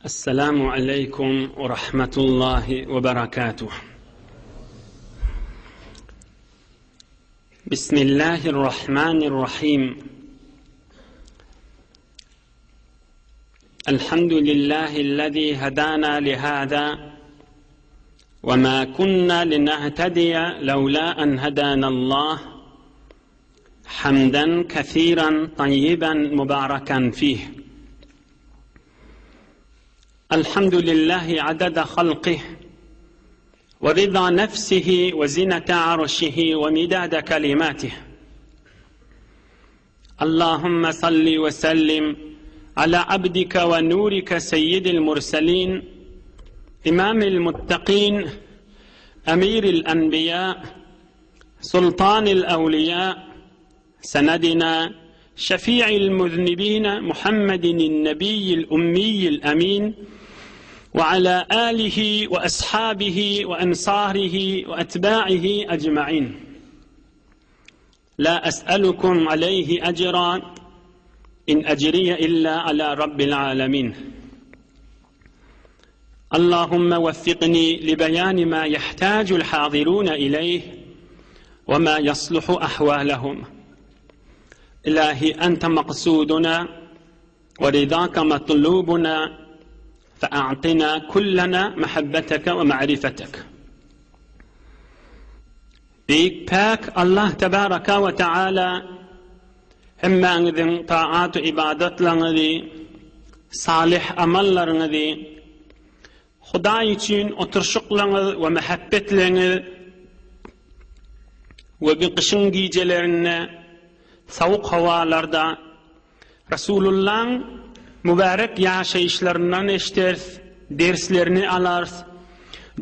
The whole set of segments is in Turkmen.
Esselamu aleýkum we rahmetullahi we berekatuh. Bismillahirrahmanirrahim. Elhamdülillahi'llezî hedâna lihâzâ ve mâ kunnâ linehtediye levlâ en hedânallah. Hamden kesiran tayyiben mübaraken fih. Elhamdülillahi adada halqih ve rida nefsihi ve zinete arşihi ve midade kelimatih. Allahümme salli ve sellim ala abdike ve nurike seyyidil murselin, imamil muttaqin, emiril enbiya, sultanil evliya, senedina, şefi'il muznibin Muhammedin nebiyyil ummiyil emin ve ala alihi ve ashabihi ve ensarihi ve etba'ihi ecmain. La es'elukum aleyhi ecra in ecriye illa ala rabbil alemin. Allahümme veffikni li beyani ma yehtacul hazirun ileyh ve ma yasluhu ahvalehum. İlahi ente maksuduna ve ridaka matlubuna fe'a'tina kullana mehabbeteke ve ma'rifetek. Beýik Päk Allah Tebaraka we Teala hemmäňiziň taat-u ybadatlaryňyzy, salyh amallaryňyzy, Hudaý üçin oturyşyklaryňyz we mähebbetleňiz we bi gyşyň gijelerinde sowuk howalarda Resulullaň mübärek ýaşaýyşlaryndan eşderis, derslerini alarys.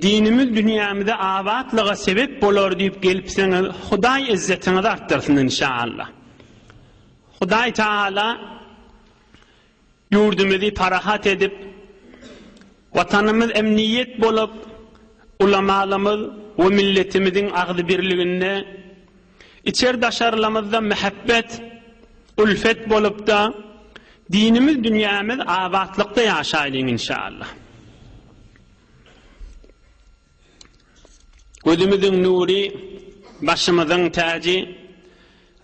Dinimiz dünýämize abatlyga sebep bolar diýip gelipsiňiz, Hudaý ezzetiňizi artdyrsyn inşaallah. Hudaý Taala Ýurdumyzy parahat edip, Watanymyz emniýet bolup, ulamalarymyz we milletimiziň agzybirliginde, içer-daşarlamyzda mähebbet, ulfet bolupda, dinimiz, dünýämiz abatlykda ýaşaýlyň inşallah. Gözümiziň nury, başymyzyň täji,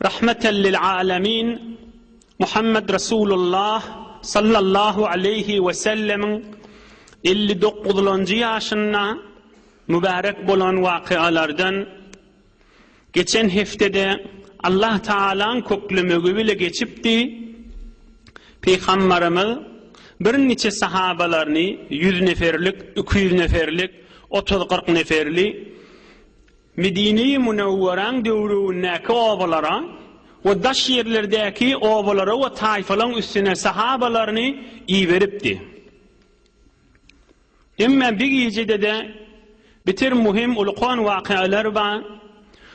Rahmeten lil alemin Muhammed Resulullah sallallahu aleýhi we sellemiň 59-njy ýaşynda mübärek bolan wakyalardan geçen heftede Allah Tagalaň köklemegi bile geçipdi. Pygambarymyz birniçe sahabalaryny ýüz neferlik, 200 neferlik, 30-40 neferli Medine-i Münewweräň döwründäki obalara we daş ýerlerdäki obalara we taýfalaryň üstüne sahabalaryny iberipdi. Emma bir gijede-de bitir muhim ulkan wakalar bar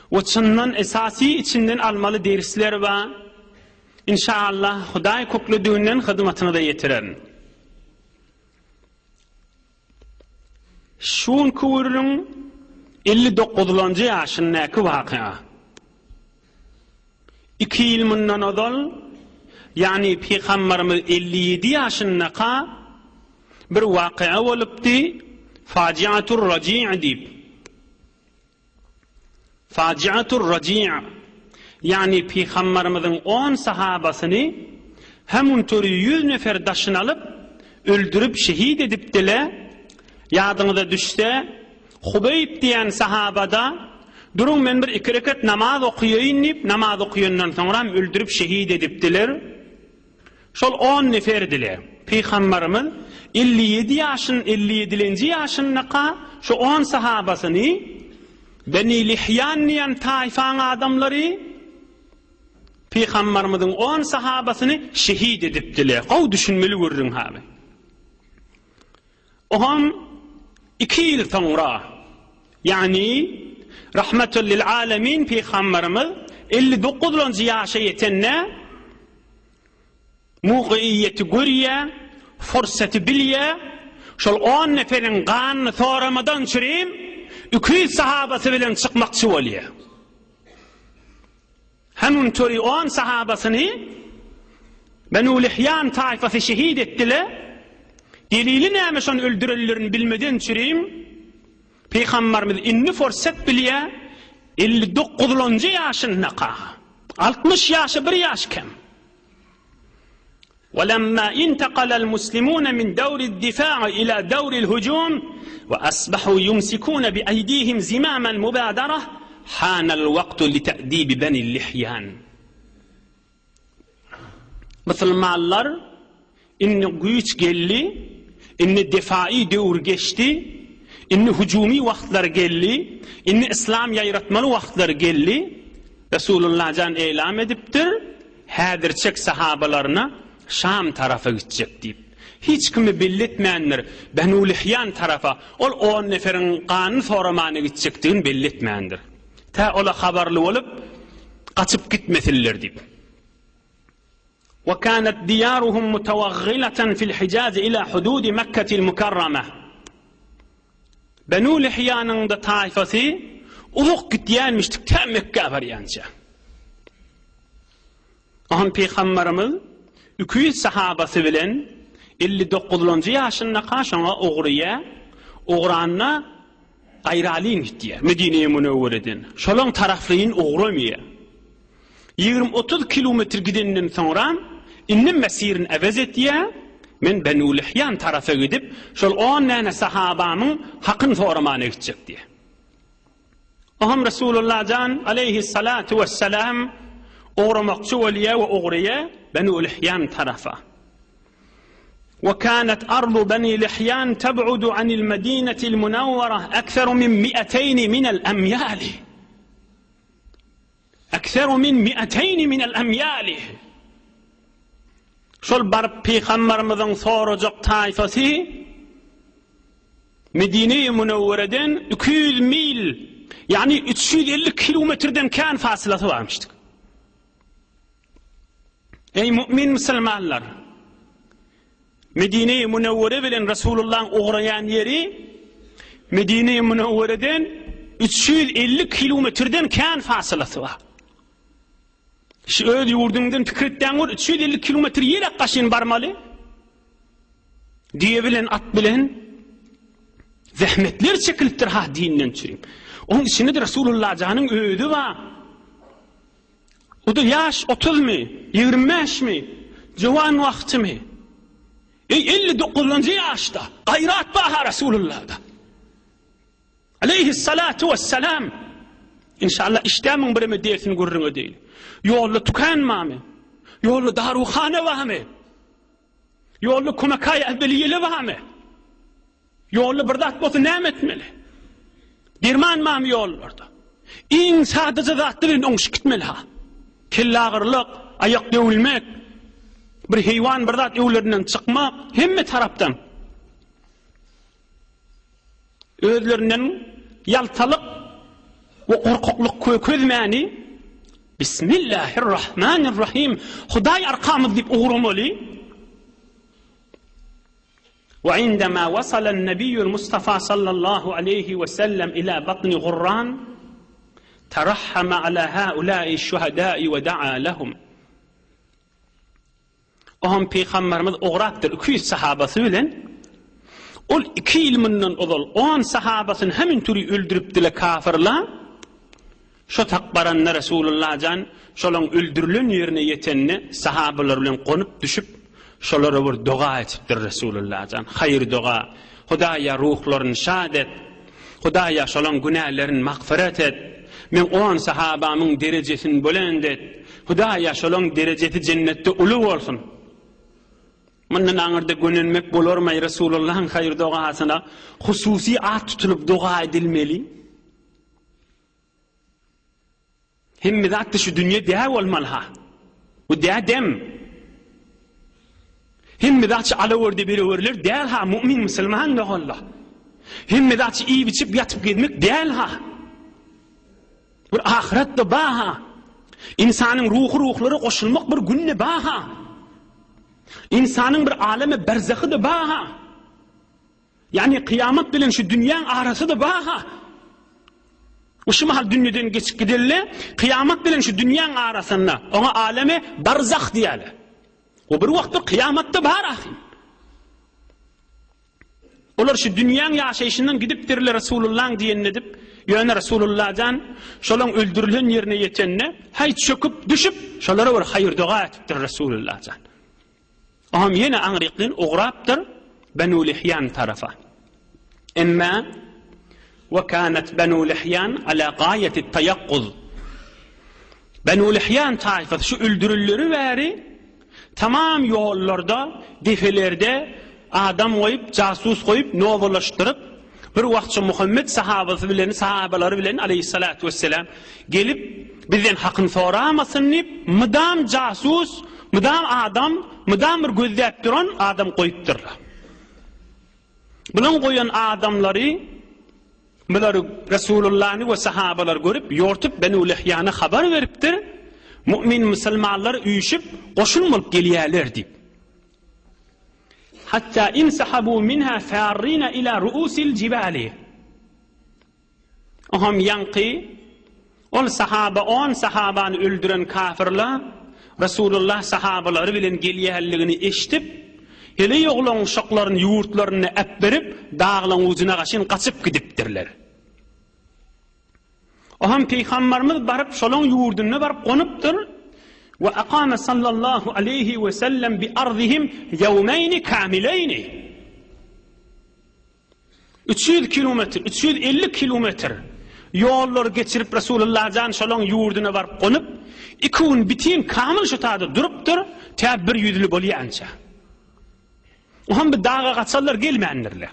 we çyndan esasy içinden almaly dersler bar. Inşaallah Hudaý köklediginden hyzmatyňyza ýetirerin. Şu günki gürrüň 59-lanjy ýaşyndaky waka. Iki ýyl mundan ozal, ýagny pygambarymyz 57 ýaşyndaka bir waka bolupdy, Fajiatur Raji' diýip. Fajiatur Raji', ýagny pygambarymyzyň on sahabasyny hemuntury ýüz nefer daşyna alyp, öldürip şehit edipdile, ýadyňyza düşse, Hubeýb diýen sahabada, Duruň men bir iki rekat namaz okaýaýyn diýip, namaz okaýandan soňram öldürip şehit edipdiler. Şol on neferdiler. Pygambarymyz 57 ýaşyn, 57-lenji ýaşyndaka şu on sahabasyny Beni Lihýan diýen taýfaň adamlary Pygambarymyzyň on sahabasyny şehit edipdiler. Gowy düşünmeli gürrüň haby. Oňam iki ýyl soňra, ýagny Rahmetul lil alemin Pygamberimiz 59-njy ýaşa ýetende mugyýeti görýär, fursaty bilýär, şol on neferiň ganyny soramadan çürim 200 sahabasy bilen çykmakçy bolýar. Hemun töri on sahabasyny Benu Lihýan taýfasy şehit etdiler. Delili näme şony öldürenlerini bilmeden çürim? Pygambarymyz indi forsat bilýä, 59-lanjy ýaşyndaka. 60 ýaşa bir ýaş kem. وَلَمَّا اِنْتَقَلَ الْمُسْلِمُونَ مِنْ دَوْرِ الدِّفَاعِ إِلَى دَوْرِ الْهُجُومِ وَأَصْبَحُوا يُمْسِكُونَ بِأَيْدِيهِمْ زِمَامَ الْمُبَادَرَةِ حَانَ الْوَقْتُ لِتَأْدِيبِ بَنِي اللِّحْيَانِ Musulmanlar indi güýç geldi, indi defai döwür geçdi, indi hüjümi wagtlar geldi, indi yslam ýaýratmaly wagtlar geldi. Resulullah jan eýlam edipdir, häzirçek sahabalaryna Şam tarapa gitjek diýip. Hiç kimi belli etmändir, Benu Lihýan tarapa, ol on neferiň ganyny soramana gitjekdigini belli etmändir. Tä ola habarly bolup, gaçyp gitmesinler diýip. Wa kanat diýaruhum mutawaghilatan fil Hijaz ila hududi Mekketil Mukarrama. Benu Lihýanyň-da taýfasy uzak gitýänmişdik tä Mekgä barýança. Oňa pygambarymyz 200 sahabasy bilen 59-njy ýaşyndaka şoňa ugraýar. Ugranda gaýralyn gitýär Medine-i Münewwereden. Şolaň taraflaýyn ugramaýar. Ýigrimi-otuz kilometr gidenden soňra indi mesirini äwez etýär, Men Benu Lihýan tarapa gidip, şol on däne sahabamyň hakyny soramana gitjek diýýär. Oňam Resulullah jan aleýhissalatu wessalam ugramakçy bolýar we ugraýar Benu Lihýan tarapa. Wa kanat ardu Bani Lihýan tab'udu anil Medinetil Munawwara aksaru min mi'ateýni minel amýali. Ekseru min mi'eteýni minel emýali. Şol baryp pygambarymyzyň sorajak taýfasy Medine-i Münewwereden 200 mil, ýagny 350 kilometrden kän fasylasy barmyşdyk. Eý mu'min musulmanlar! Medine-i Münewwere bilen Resulullahyň ugraýan ýeri Medine-i Münewwereden 350 kilometrden kän fasylasy bar. Şu öz ýurduňdan pikir etýäň bol, 350 kilometr ýerek gaşyn barmaly. Düýe bilen at bilen zähmetler çekilipdir ha dinden çürim. Onuň içinde Resulullah janyň özi bar. O-da ýaş otuzmy, 25 mi, jowan wagtymy? Eý, 59-njy ýaşda gaýrat bar-ha Resulullahda. Aleýhissalatu wessalam. Inşallah işdämiň bireme dersini gürrüň edeýin. Ýolda tükan barmy? Ýolda daruhana barmy? Ýolda kömekaý äwweliýeli barmy? Ýolda bir zat bolsa näme etmeli? Derman barmy ýollarda? Iň sadaja zatlar bilen oňşup gitmeli ha. Kellagyrlyk, aýak döwülmek, bir heýwan bir zat öwlerinden çykmak hemme tarapdan özlerinden ýaltalyk we gorkaklyk kökezmäni Bismillahirrahmanirrahim Hudaý arkamyz diýip ugramaly. وعندما وصل النبي المصطفى صلى الله عليه وسلم إلى بطن غران ترحم على هؤلاء الشهداء ودعا لهم Oňam pygamberimiz ugrapdyr 200 sahabasy bilen. Ol 2 ýyl mundan ozal 10 sahabasyny hemin türi öldüripdiler kafirler. Şo tak baranda Resulullah jan şolaň öldürilen ýerine ýetende sahabalar bilen gonup düşüp şolara bir doga etipdir Resulullah jan. Haýyr doga. Hudaýa ruhlaryny şad et. Hudaýa şolaň günälerini magfyrat et. Meň on sahabamyň derejesini belent et. Hudaýa şolaň derejesi jennetde uly bolsun. Mundan aňyrda gönenmek bolarmaý Resulullahyň haýyr dogasyna hususy at tutulyp doga edilmeli. Hemme zatda şu dünýe dä bolmaly-ha. Bu dä dem. Hemme zat şu alawerde berewerler däl-ha, mu'min musulman doganlar. Hemme zat şu iýip-içip ýatyp gezmek däl-ha. Bir ahyret-de bar-ha. Ynsanyň ruhy ruhlara goşulmak bir günde bar-ha. Ynsanyň bir aleme berzahy-da bar-ha. Ýagny kyýamat bilen şu dünýäň arasy-da bar-ha. Bu şu mahal dünýeden geçip gidelde, kyýamat bilen şu dünýäň arasynda, oňa alemi barzah diýýärler. O bir wagt bir kyýamat-da bar ahyryn. Olar şu dünýäň ýaşaýşyndan gidipdirler Resulullaň diýenini edip, ýöne Resulullah jan şolaň öldürilen ýerine ýetende, haý çöküp düşüp, şolara bir haýyr-doga etipdir Resulullah jan. Oňam ýene aňryklyn ugrapdyr Benu Lihýan tarapa. Emma we kanat Benu Lihýan ala gaýati taýakkuz. Benu Lihýan taýfasy şu öldürilleri bäri tamam ýollarda, depelerde adam goýup, jasus goýup, nowalaşdyryp, bir wagt şu Muhammet sahabasy bilen, sahabalary bilen aleýhissalatu wesselam gelip, bizden hakyny soramasyn diýip, mydam jasus, mydam adam, mydam bir gözläp duran adam goýupdyrlar. Bulaň goýan adamlary bulary Resulullany we sahabalary görüp, ýortup Benu Lihýana habar beripdir, mu'min musulmanlar üýşüp, goşun bolup gelýärler diýip. Hatta insahabu minha farrina ila ruusil jibali. Oham ýaňky ol sahaba on sahabany öldüren kafirler Resulullah sahabalary bilen gelýänligini eşidip, heleý oglan uşaklaryny ýurtlaryna äpberip, daglaň ujuna gaşyn gaçyp gidipdirler. Oham Pygambarymyz baryp şolaň ýurdunda baryp gonupdyr. We akame sallallahu aleýhi we sellem bi arzihim ýewmeýni kamileýni. 300 kilometr, 350 kilometr ýollary geçirip Resulullah jan şolaň ýurduna baryp gonup, iki gün bitin kamyl şu tada durupdyr, tä bir ýüzli bolýança. Oham bir daga gaçanlar gelmändirler.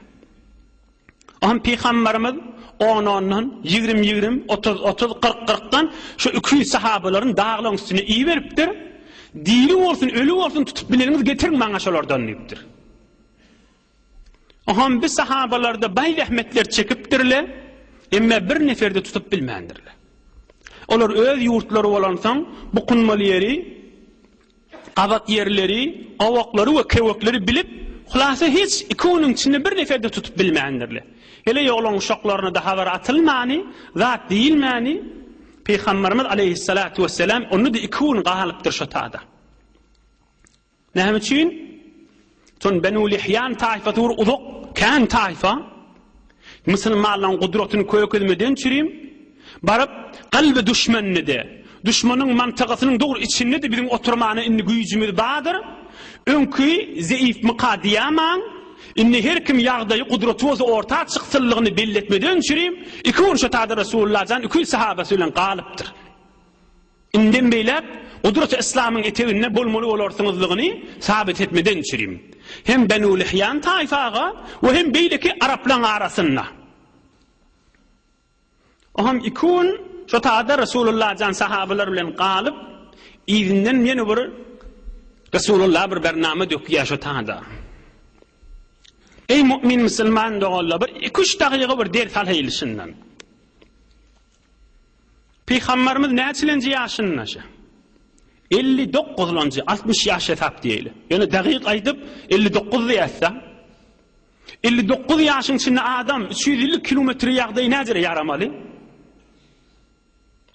Oňa Pygamberimiz on-ondan, ýigrim-ýigrim, otuz-otuz, kyrk-kyrkdan şu 200 sahabalaryny daglaryň üstüne iberipdir. Diri bolsun, öli bolsun tutup bileniňizi getiriň maňa şolardan diýipdir. Oňa bi sahabalarda baý zähmetler çekipdirler, emma bir neferde tutup bilmändirler. Olar öz ýurtlary bolansoň, bukunmaly ýeri gabat ýerleri, gowaklary we kewekleri bilip, hulasa hiç iki günüň içinde bir nefer-de tutup bilmändirler. Heleý oglan uşaklaryna-da habar atylmany, zat diýilmäni, Pygamberimiz aleýhissalatu wesselam onda-da iki gün galypdyr şo tada. Näme üçin? Şon Benu Lihýan taýfasy bir uzak, kän taýfa. Musulmanlaryň gudratyny kökezmeden çürim, baryp, kalby duşmende-de, duşmanyň mantagasynyň dogry içinde-de biziň oturmana indi güýjümiz bardyr. Öňki zeýifmyka diýämaň, indi her kim ýagdaýy, gudraty bolsa orta çyksynlygyny belletmeden çürim, iki gün şo tada Resulullah jan 200 sahabasy bilen galypdyr. Indem beýläk gudraty yslamyň eteginde bolmaly bolarsyňyzlygyny sabyt etmeden çürim. Hem Benu Lihýan taýfaga we hem beýleki araplaň arasynda. Oňam iki gün şo taýda Resulullah jan sahabalar bilen galyp, yzyndan ýene bir Resulullah bir bernama dökýär şo taýda. Eý mu'min musulman doganlar, bir iki-üç dagyga bir ders alaýyly şundan. Pygamberimiz näçilenji ýaşynda şa? 59-lanjy, 60 ýaş hesap diýeýli. Ýöne dagyk aýdyp 59 diýäs-de. 59 ýaşyň içinde adam 350 kilometr ýagdaý näjere ýaramaly?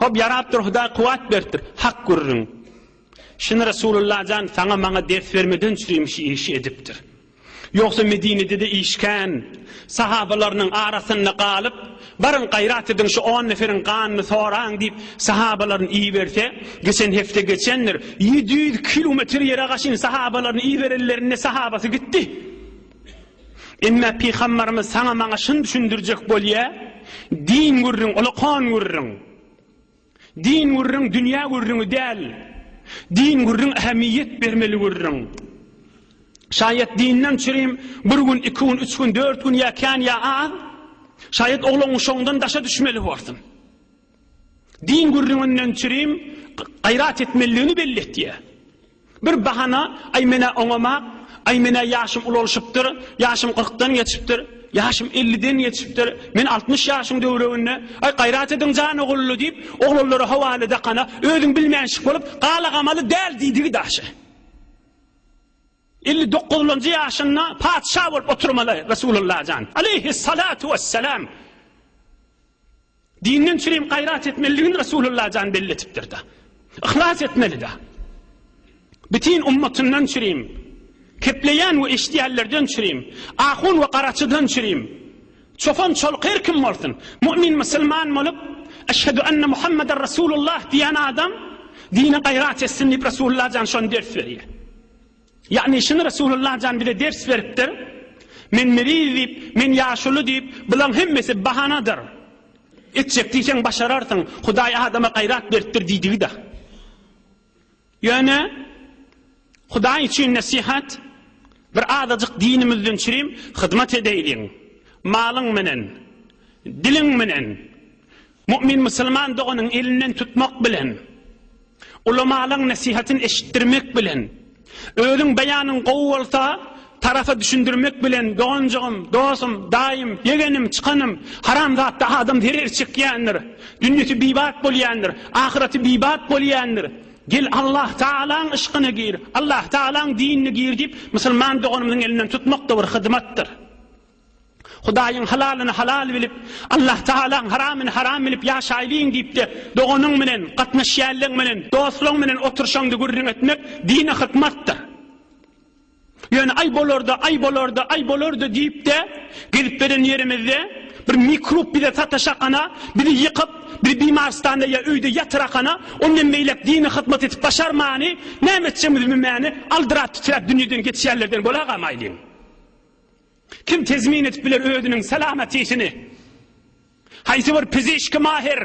Hop ýarapdyr, Hudaý kuwwat beripdir. Hak gürrüň. Şuny Resulullah jan saňa maňa ders bermeden çürim şu işi edipdir. Ýogsa Medinede-de iş kän. Sahabalarynyň arasynda galyp, Baryň gaýrat ediň şu on neferiň ganyny soraň diýip, sahabalaryny iberse, geçen hepde geçendir, 700 kilometr ýere gaşyn sahabalaryny iberenlerinde sahabasy gitdi. Emme Pygambarymyz saňa maňa şuny düşündirjek bolýa, din gürrüň, ulakan gürrüň. Din gürrüň dünýä gürrüňi däl. Din gürrüň ähmiýet bermeli gürrüň. Şaýat dinden çürim bir gün, iki gün, üç gün, dört gün ýa kän ýa az, şaýat oglan uşagyňdan daşa düşmeli borsun. Din gürrüňinden çürim gaýrat etmeliligini belli etýär. Bir bahana, aý men-ä oňamak, aý men-ä ýaşym ulalyşypdyr, ýaşym kyrkdan geçipdir, ýaşym elliden geçipdir, men 60 ýaşyň döwreginde, aý gaýrat ediň jan ogully diýip, oglanlara howala dakana, özüň bilmänşik bolup, galagamaly däl diýdigi daşy. 59-njy ýaşynda patyşa bolup oturmaly Resulullah jan. Aleýhissalatu wesselam. Dinden çürim gaýrat etmelidigini Resulullah jan belli etipdir-de. Yhlas etmeli-de. Bütin ummatyndan çürim. Kepleýän we eşidýänlerden çürim, ahun we garaçydan çürim. Çopan çoluk her kim bolsun, mu'min musulman bolup, Eşhedü enne Muhammeden Resulullah diýen adam dine gaýrat etsin diýip Resulullah jan şony ders berýär. Ýagny şuny Resulullah jan bize ders beripdir. Men meriz diýip, men ýaşuly diýip, bulaň hemmesi bahanadyr. Etjek diýseň başararsyň, Hudaý adama gaýrat beripdir diýdigi-de. Ýöne Hudaý üçin nesihat, bir azajyk dinimizden çürim hyzmat edeýliň. Malyň menen, diliň menen, mu'min musulman doganyň elinden tutmak bilen, ulamalaň nesihatyny eşitdirmek bilen, özüň beýanyň gowy bolsa, tarapa düşündirmek bilen, doganjygym, dostum, daýym, ýegenim, çykanym, haram zatda adam zerer çekýändir, dünýesi bibat bolýandyr, ahyraty bibat bolýandyr. Gel Allah Tagalaň yşkyna gir, Allah Tagalaň dinine gir diýip, musulman doganymyzyň elinden tutmak-da bir hyzmatdyr. Hudaýyň halalyny halal bilip, Allah Tagalaň haramyny haram bilip ýaşaýlyň diýip-de, doganyň bilen, gatnaşýanlaň bilen, dostlaň bilen oturyşaňda gürrüň etmek dine hyzmatdyr. Ýöne aý bolarda, aý bolarda, aý bolarda diýip-de, gezip beren ýerimizde bir mikrop bize sataşakana, bizi ýykyp, bizi bimarystanda ýa öýde ýatyrakana, ondan beýläk dine hyzmat edip başarmany, näme etjegimizi bilmäni, aldyrap-titräp dünýeden geçýänlerden bolagamaýlyň. Kim tezmin edip biler özüniň salamatisini? Haýsy bir pizişki maher,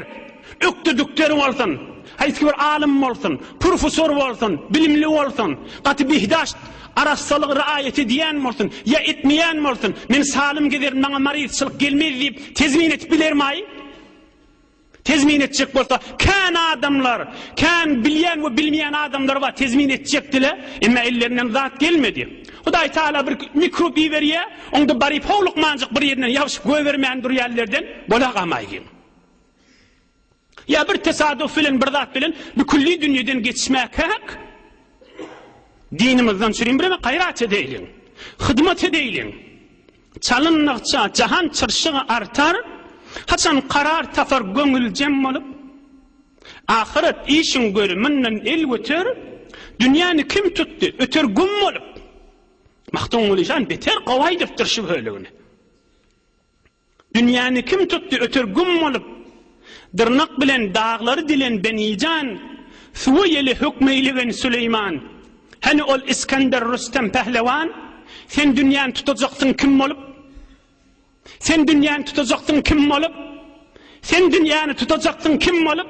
ökde dükter bolsun, haýsy bir alym bolsun, professor bolsun, bilimli bolsun, gaty bihdaşt, arassalygy raýat edýän bolsun, ýa etmeýän bolsun, men salym gezerin, maňa maryzçylyk gelmez diýip tezmin edip bilermaý? Tezmin etjek bolsa, kän adamlar, kän bilýän we bilmeýän adamlar bar, tezmin etjekdile, emma ellerinden zat gelmedi. Hudaý Taala bir mikrop iberýär, oňda baryp howlukmanjyk bir ýerinden ýabşyp goýbermän durýanlerden bolagamaýgyn. Ýa bir tesaduf bilen bir zat bilen bükülli dünýeden geçmäkäk, dinimizden çürim bireme gaýrat edeýliň, hyzmat edeýliň. Çalyndykça jahan çyrşygy artar, Haçan karar tapar köňül jem bolup. Ahyret işiň göri mundan el göter, Dünýäni kim tutdy, öter güm bolup. Magtymguly jan beter gowy aýdypdyr şu bölegini. Dünýäni kim tutdy, öter güm bolup. Dyrnak bilen daglary dilen Benijan, Suwa ýele hökm eýlegen Süleýman. Hany ol Isgender Rüstem pählewan? Sen dünýäni tutajaksyň kim bolup? Sen dünýäni tutajaksyň kim bolup? Sen dünýäni tutajaksyň kim bolup?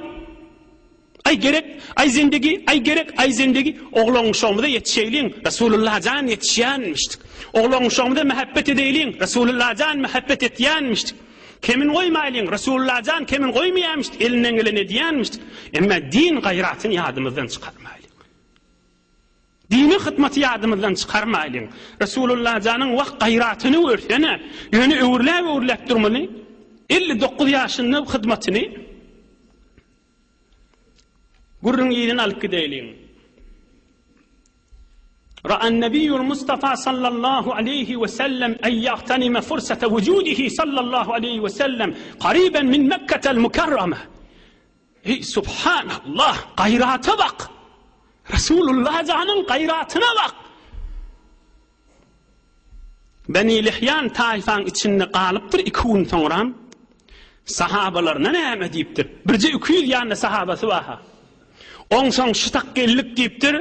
Aý gerek, aý zindigi, aý gerek, aý zindigi. Oglan-uşagymyza ýetişeýliň, Resulullah jan ýetişýänmişdik. Oglan-uşagymyza mähebbet edeýliň, Resulullah jan mähebbet etýänmişdik. Kemin goýmaýlyň, Resulullah jan kemin goýmaýarmyşdyk, elinden geleni edýänmişdik. Emma din gaýratyny ýadymyzdan çykarmaýlyň. Dini hyzmaty ýadymyzdan çykarmaýlyň. Resulullah janyň wah gaýratyny görsene. Ýöne öwürläp-öwürläp durmaly. 59 ýaşynda hyzmatyny gürrüň yzyny alyp gideýliň. Ra'an Nebiyyul Mustafa sallallahu aleyhi ve sellem en yagtanime fursate vucudihi sallallahu aleyhi ve sellem qariben min Mekketel mukerreme. Eý, subhanallah, gaýrata bak! Resulullah janyň gaýratyna bak! Beni Lihýan taýfaň içinde galypdyr iki gün soňram sahabalaryna näme diýipdir? Birje 200 ýanynda sahabasy bar-ha. Onsoň şu tak geldik diýipdir.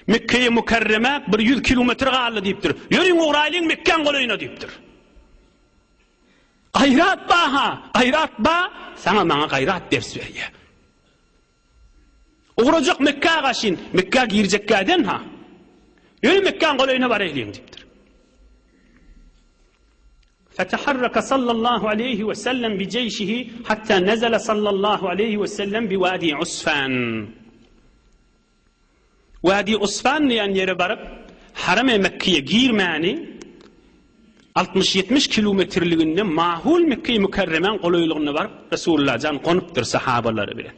Mekkeýe Mükerremä bir 100 kilometr galdy diýipdir. Ýörüň ugraýlyň Mekgäň golaýyna diýipdir. Gaýrat ba-ha, gaýrat ba, saňa maňa gaýrat ders berýär. Ugrajak Mekgä gaşyn, Mekgä girjekkäden-ha. Ýöne Mekgäň golaýyna baraýlyň diýipdir. Feteharraka sallallahu aleýhi we sellem bi jeýşihi hatta nezele sallallahu aleýhi we sellem bi wadi Usfan. Wadi Usfan diýen ýere baryp, Harem-i Mekkeýe girmäni altmyş-ýetmiş kilometrliginde Mahul Mekkeýi Mükerremäň golaýlygynda baryp, Resulullah jan gonupdyr sahabalary bilen.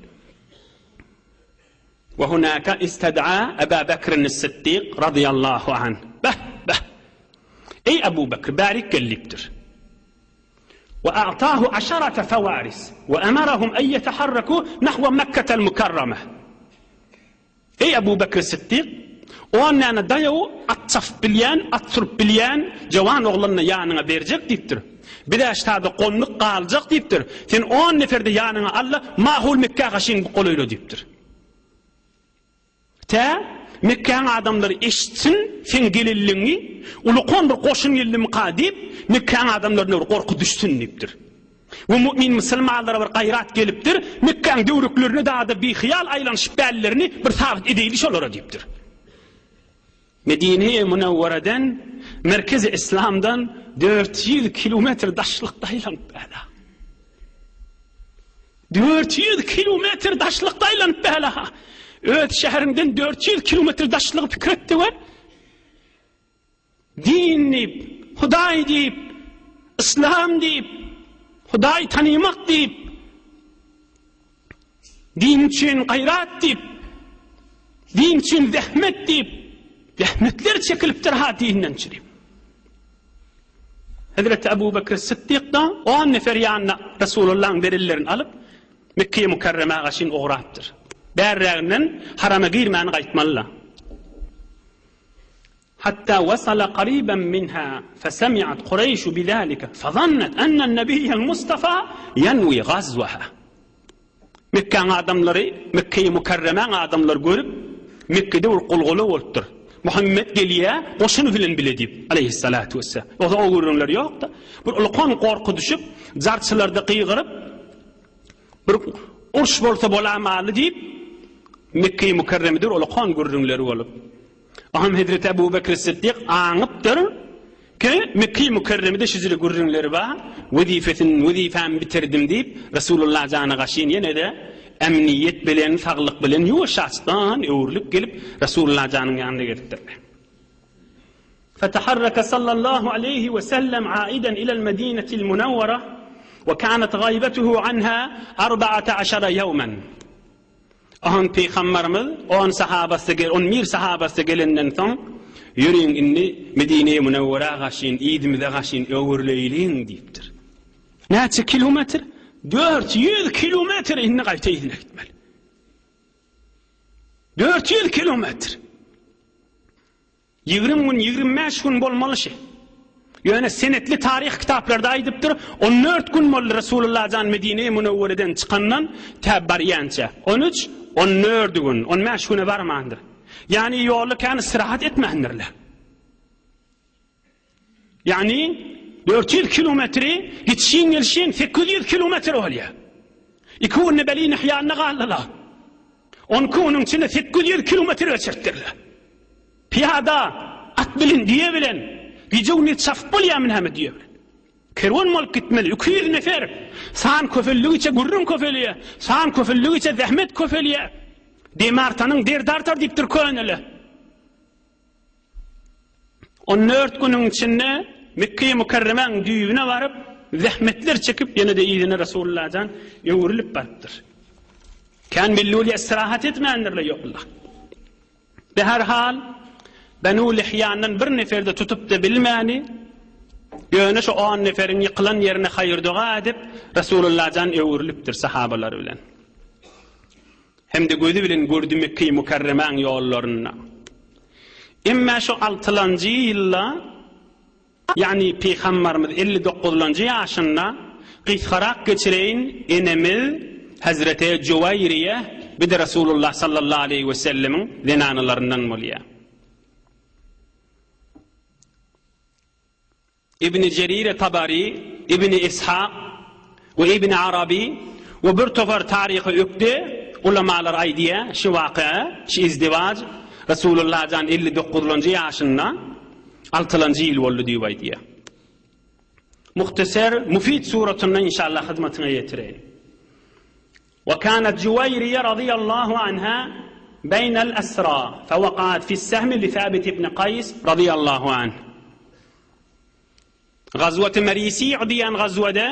Ve hunaka isted'a Eba Bekrin Siddik radıyallahu anh. Beh, beh. Eý Ebu Bekr, bärik gel diýipdir. Ve a'tahu aşarate fewaris ve emerahum en yeteharraku nahve Mekketel Mükerreme. Eý Ebu Bekr Siddik! On däne daýaw at çapyp bilýän, at sürüp bilýän jawan oglanyny ýanyňa berjek diýipdir. Biz-ä ştada gonduk galjak diýipdir. Sen on nefer-de ýanyňa al-da, Mahul Mekgä gaşyň golaýla diýipdir. Tä Mekgäň adamlary eşitsin seň gelinligiňi, ulukan bir goşun geldimika diýip, Mekgäň adamlaryna bir gorky düşsün diýipdir. We mu'min musulmanlara bir gaýrat gelipdir, Mekgäň döwreklerine dada bihyýal aýlanyşyp bällerini bir sabyt edeýli şolara diýipdir. Medine-i Münewwereden, merkezi Islamdan 400 kilometr daşlykda aýlanyp bäla. 400 kilometr daşlykda aýlanyp bäla. Öz şäheriňden 400 kilometr daşlygy pikir et-de gör. Din diýip, Hudaý diýip, Yslam diýip, Hudaý tanymak diýip, din üçin gaýrat diýip, din üçin zähmet diýip, zähmetler çekilipdir ha dinden çirip. Hazreti Abu Bekr Siddik da 10 nefer ýanyna Resulullah'yň berillerini alyp, Mekge-i Mükerremä gaşyn ugrapdyr. Bärräginden harama girmän gaýtmaly-la. Hatta wasala qariban minha fesemi'at Kureýşu bizalike fezannet ennen nebiyyel Mustafa yenwi gazwaha. Mekgäň adamlary, Mekge-i Mükerremäň adamlary görüp, Mekgede bir gulgula bolupdyr. Muhammet gelýä, goşuny bilen bile diýip, aleýhissalatu wesselam. Ýogsa o gürrüňler ýokdy. Bir ulkan gorky düşüp, jarçylarda gygyryp, Bir uruş bolsa bolamaly diýip, Mekge-i Mükerremede bir ulakan gürrüňleri bolup. Oňam Hezreti Ebu Bekr Siddik aňypdyr ki, Mekge-i Mükerremede şujüre gürrüňleri bar, wezifesini, wezifämi bitirdim diýip, Resulullah jana gaşyn ýene-de emniýet bilen, saglyk bilen ýuwaşjaçdan öwrülip gelip, Resulullah janyň ýanyna gelipdirler. Fetaharraka sallallahu aleýhi we sellem aiden ilel medinetil munawwara we kanat gaýbetuhu anha arbaata aşara ýewmen. Ohan Pygamberimiz on sahabasy gel, on bir sahabasy gelenden soň, ýörüň indi Medine-i Munawwara gaşyn, yzymyza gaşyn öwrüleýliň diýipdir. Näçe kilometr? 400 kilometr indi gaýta yzyna gitmeli. 400 kilometr. 20 gün, 25 gün bolmaly şi. Ýöne senetli taryh kitaplarda aýdypdyr, 14 gün boldy Resulullah jan Medine-i Münewwereden çykandan tä barýança. 13, 14 gün, 15 güne barmandyr. Ýagny ýolda kän istirahat etmändirler. Ýagny 400 kilometri gitişiň gelişiň 800 kilometr bolýar. Iki günde Beli Nihýanda galdylar. 12 günüň içinde 800 kilometr geçirtdirler. Pyýada, at bilen, düýe bilen, gije-gündiz çapyp bolýarmy näme düýe bilen? Kerwen bolup gitmeli, 200 nefer. San köpeldigiçe gürrüň köpelýär, san köpeldigiçe zähmet köpelýär. Demi artanyň derdi artar diýipdir köneler. On dört günüň içinde Mekge-i Mükerremäň düýbüne baryp, zähmetler çekip, ýene-de yzyna Resulullah jan öwrülip barypdyr. Kän belli bolýar, istirahat etmändirler ýokla. Beherhal, Benu Lihýandan bir nefer-de tutup-da bilmäni, ýöne şu on neferiň ýykylan ýerine haýyr-doga edip, Resulullah jan öwrülipdir sahabalary bilen. Hem-de gözi bilen gördi Mekge-i Mükerremäň ýollarynda. Emmä şu altylanjy ýylda, ýagny Pygambarymyz 59-lanjy ýaşynda, gysgarak geçireýin, enemiz Hezreti Juwaýriýe bir-de Resulullah sallallahu aleýhi wesellemiň zenanalaryndan bolýar. Ibni Jerire Tabary, Ibni Ishak we Ibni Araby we bir topar taryhy ökde ulamalar aýdýar, şu waka, şu izdiwaj Resulullah jan 59-lanjy ýaşynda altylanjy ýyl boldy diýip aýdýar. Muhteser, mufid suratynda inşallah hyzmatyňa ýetireýin. Wa kanat Juwaýriýe razyýallahu anha beýnel esra, fewakaat fis-sehmi li Sabit ibn Kaýs razyýallahu anh. Gazwat-y Merisi' diýen gazwada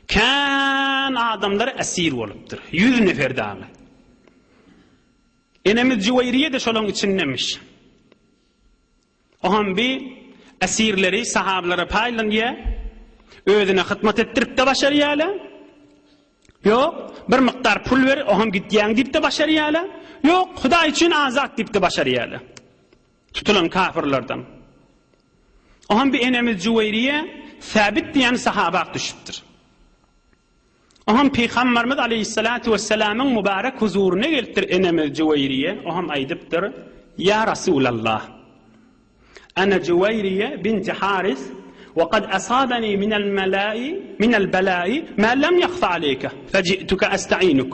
kän adamlar esir bolupdyr. 100 nefer dagy. Enemiz Juwaýriýe-de şolaň içindemiş. Oňam bi esirleri sahabalara paýlanýar, özüne hyzmat etdirip-de başarýarlar. Ýok, bir mukdar pul ber, oňam gidýäň diýip-de başarýarlar. Ýok, Hudaý üçin azat diýip-de başarýarlar. Tutulan kafirlerden. Oňam bir enemiz Juweýriýe Säbit diýen sahabak düşüpdir. Oňam Pygamberimiz aleýhissalatu wessalamyň mübarek huzuryna gelipdir enemiz Juweýriýe, oňam aýdypdyr, Ýa Rasulallah! Ana Juweýriýe binti Haris we kad asabani minel melai minel belai ma lem ýahfa aleýke feji'tuke asta'inuk.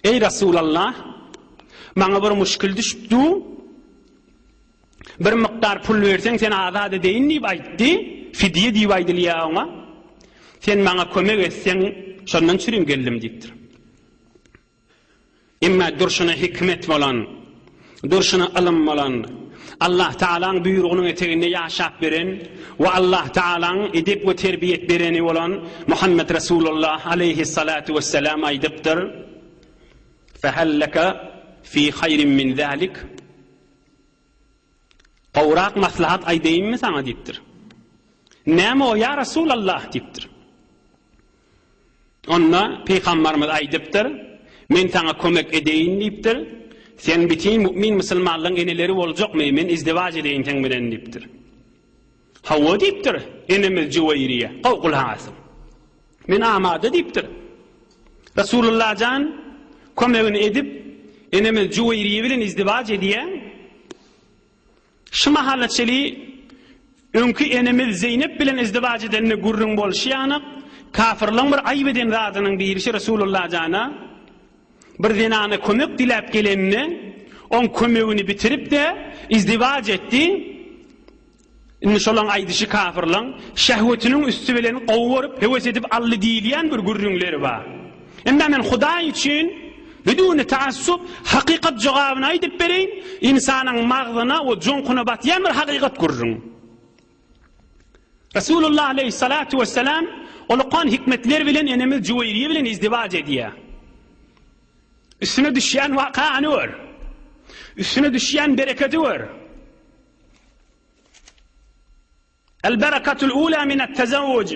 Eý Rasulallah! Maňa bir muşkil düşüpdi. Bir mukdar pul berseň seni azat edeýin diýip aýtdy. Fidýe diýip aýdylýar oňa. Sen maňa kömek etseň, şondan çürim geldim diýipdir. Emma durşuna hikmet bolan, durşuna ylym bolan, Allah Tagalaň buýrugynyň eteginde ýaşap beren we Allah Tagalaň edep we terbiýet bereni bolan Muhammet Resulullah aleýhissalatu wesselam aýdypdyr, Fehel leke fi haýrin min zalik? Gowrak maslahat aýdaýynmy saňa diýipdir. Näme o ýa Resulallah diýipdir. Onda Pygambarymyz aýdypdyr, Men saňa kömek edeýin diýipdir. Sen bütin mu'min musulmanlaryň eneleri boljakmy, men izdiwaç edeýin seň bilen diýipdir. Hawa diýipdir, enemiz Juweýriýe, gowy gulak asyň. Men amada diýipdir. Resulullah jan kömegini edip, enemiz Juweýriýe bilen izdiwaç edýär. Şu mahala çeli öňki enemiz Zeýnep bilen izdiwaç edende gürrüň bolşy ýanak, kafyrlaň bir aýyp eden zadynyň birisi Resulullah jana bir zenana kömek diläp geleninde, oň kömegini bitirip-de izdiwaç etdi. Indi şolaň aýdyşy kafyrlaň şehwetiniň üsti bilen gowy görüp, höwes edip aldy diýilýän bir gürrüňleri bar. Emma men Hudaý üçin biduni taassup hakykat jogabyny aýdyp bereýin, ynsanyň magzyna we joňkuna batýan bir hakykat gürrüň. Resulullah aleýhissalatu wessalam ulukan hikmetler bilen enemiz Juweýriýe bilen izdiwaç edýär. Üstüne düşýän wakany gör. Üstüne düşýän bereketi gör. El-berekatul ula minet-tezewwuj.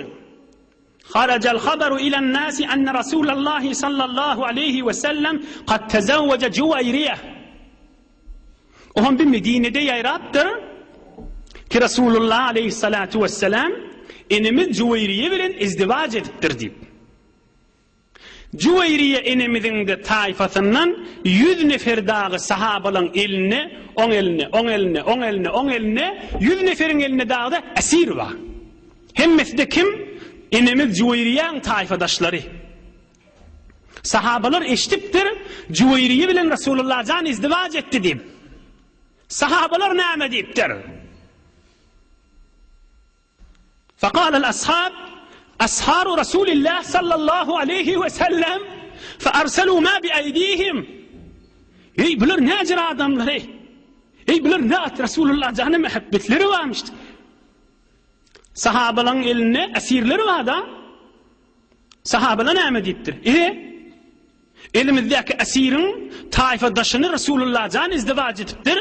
Harajal habaru ilen-nasi enne Rasulallahi sallallahu aleýhi we sellem kad tezewweje Juwaýriýe. Oňam bir Medinede ýaýrapdyr ki Rasulullah aleýhissalatu wesselam enemiz Juwaýriýe bilen izdiwaç edipdir diýip. Juweýriýe enemiziň-de taýfasyndan ýüz nefer dagy sahabalaň elinde, oň elinde, oň elinde, oň elinde, oň elinde, ýüz neferiň elinde dagy-da esir bar. Hemmesi-de kim? Enemiz Juweýriýäň taýfadaşlary. Sahabalar eşidipdir, Juweýriýe bilen Resulullah jan izdiwaç etdi diýip. Sahabalar näme diýipdir? Fekâlel ashâb, Ashâru Rasûlillâh sallallahu aleýhi we sellem, fearselû mâ bi'eýdîhim. Eý, bular näjür adamlar-eý? Eý, bular ne at Resulullah jana mähebbetleri barmyş. Sahabalaryň elinde esirleri bar-da. Sahabalar näme diýipdir? E, elimizdäki esiriň taýfadaşyny Resulullah jan izdiwaç edipdir.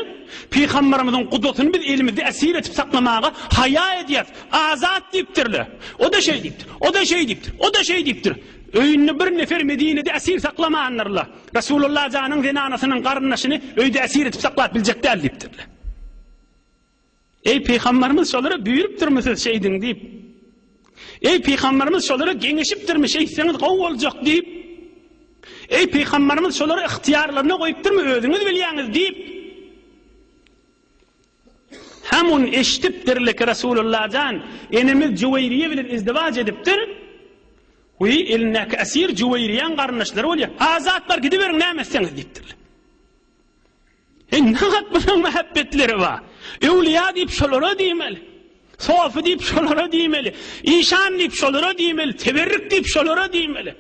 Pygamberimiziň gudasyny biz elimizde esir etip saklamaga haýa edýäris. Azat diýipdirler. O-da şeý diýipdir. O-da şeý diýipdir. O-da şeý diýipdir. Öýünde bir nefer Medinede esir saklamandyrlar. Resulullah janyň zenanasynyň garyndaşyny öýde esir edip saklap biljek däl diýipdirler. Eý, pygamberimiz şolara buýrupdyrmy siz şeýdiň diýip? Eý, pygamberimiz şolara geňeşipdirmi şeýtseňiz gowy boljak diýip? Eý, pygamberimiz şolary ygtyýarlaryna goýupdyrmy özüňiz bilýäňiz diýip? Hamun eşidipdirler ki Resulullah jan enemiz Juweýriýe bilen izdiwaç edipdir. Wiý, elindäki esir Juweýriýäň garyndaşlary bolýar. Azat bar, gidiberiň näme etseňiz diýipdirler. E nahat bulaň mähebbetleri bar. Öwliýa diýip şolara diýmeli. Sofy diýip şolara diýmeli. Işan diýip şolara diýmeli. Teberrik diýip şolara diýmeli.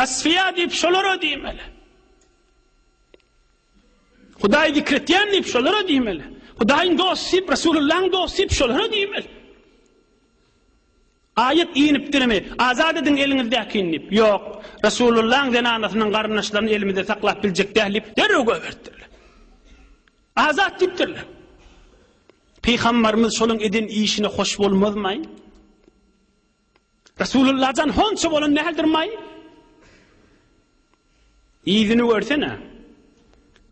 Asfiýa diýip şolara diýmeli. Hudaý zikretýän diýip şolara diýmeli. Hudaýyň dosty diýip, Resulullahyň dosty diýip şolara diýmeli. Aýat inipdirmi? Azat ediň eliňizdäkini diýip. Ýok, Resulullahyň zenanasynyň garyndaşlaryny elimizde saklap biljek däl diýip, derrew goýberipdirler. Azat diýipdirler. Pygambarymyz şolaň eden işine hoş bolmazmaý? Resulullajan honça bolan däldirmaý? Yzyny görsene.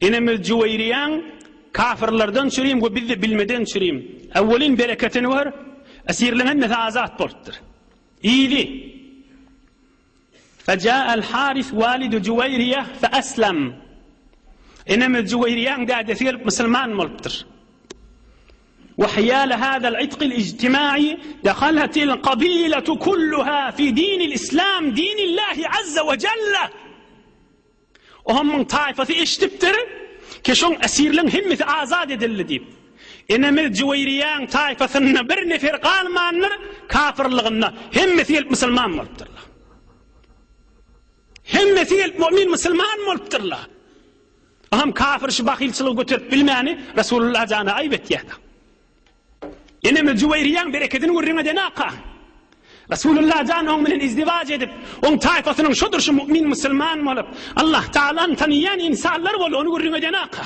Enemiz Juweýriýäň kafyrlardan çürim we biz-de bilmeden çürim. Awwelin bereketini gör, esirleň hemmesi azat bolupdyr. Yzy. Feja'al Haris walidu Juweýriýe feaslem. Enemiz Juweýriýäň dädesi gelip musulman bolupdyr. Ve hiyale hadal itqil ijtimai dehaletil kabiletu kulluha fi dinil islam dinillahi azze ve celle. Ohamyň taýpasy eşidipdir, ki şoň esirleň hemmesi azat edildi diýip. Enemiz Juweýriýäň taýpasynda bir nefer galmandyr, kafyrlygynda hemmesi gelip musulman bolupdyrlar. Hemmesi gelip mu'min musulman bolupdyrlar. Aham kafir şu bahylçylygy göterip bilmäni Resulullah jana aýyp etýär. Enemiz Juweýriýäň berekedini gürrüň eden aka. Resulullah jan oň bilen izdiwaç edip, oň taýpasynyň şodur şu mu'min musulman bolup, Allah Taalany tanaýan insanlar boldy, ony gürrüň eden aka.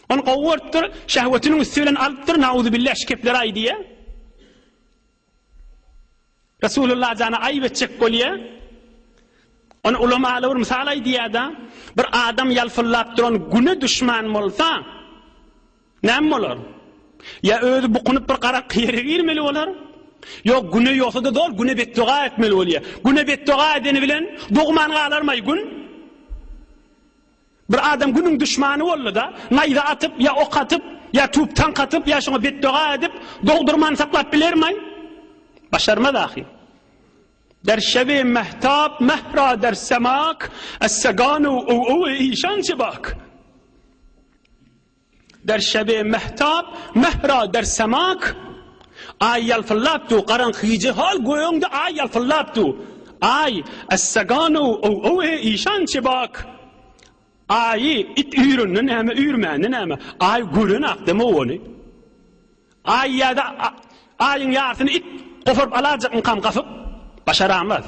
Ony gowy görüpdir, şehwetiniň üsti bilen alypdyr, nauzubillah şu kepleri aýdýar. Resulullah jana aýyp etjek bolýar. Ony ulamalar bir mysal aýdýar-da, bir adam ýalpyldap duran güne duşman bolsa, näme bolar? Ýa özi bukunyp bir garaňky ýere girmeli bolar? Ýok, güne ýogsa-da zor güne betdoga etmeli bolýar. Güne betdoga edeni bilen dogman galarmaý gün? Bir adam günüň duşmany boldy-da, naýza atyp, ýa ok atyp, ýa tup tank atyp, ýa şoňa betdoga edip, dogdurman saklap bilermaý? Başarmaz ahy. Der şebi mehtap mehra der semak, es-seganu uw-uw işan çibak. Der şebi mehtap mehra der semak, Aý ýalpyldap dur, garaňky gije hal gögüňde aý ýalpyldap dur. Aý, es-seganu uw-uw işan çibak. Aýy it üýrende näme, üýrmände näme? Aý görenak deme ony. Aý ýa-da aýyň ýarsyny it goparyp alajakmykam gapyp? Başaramaz.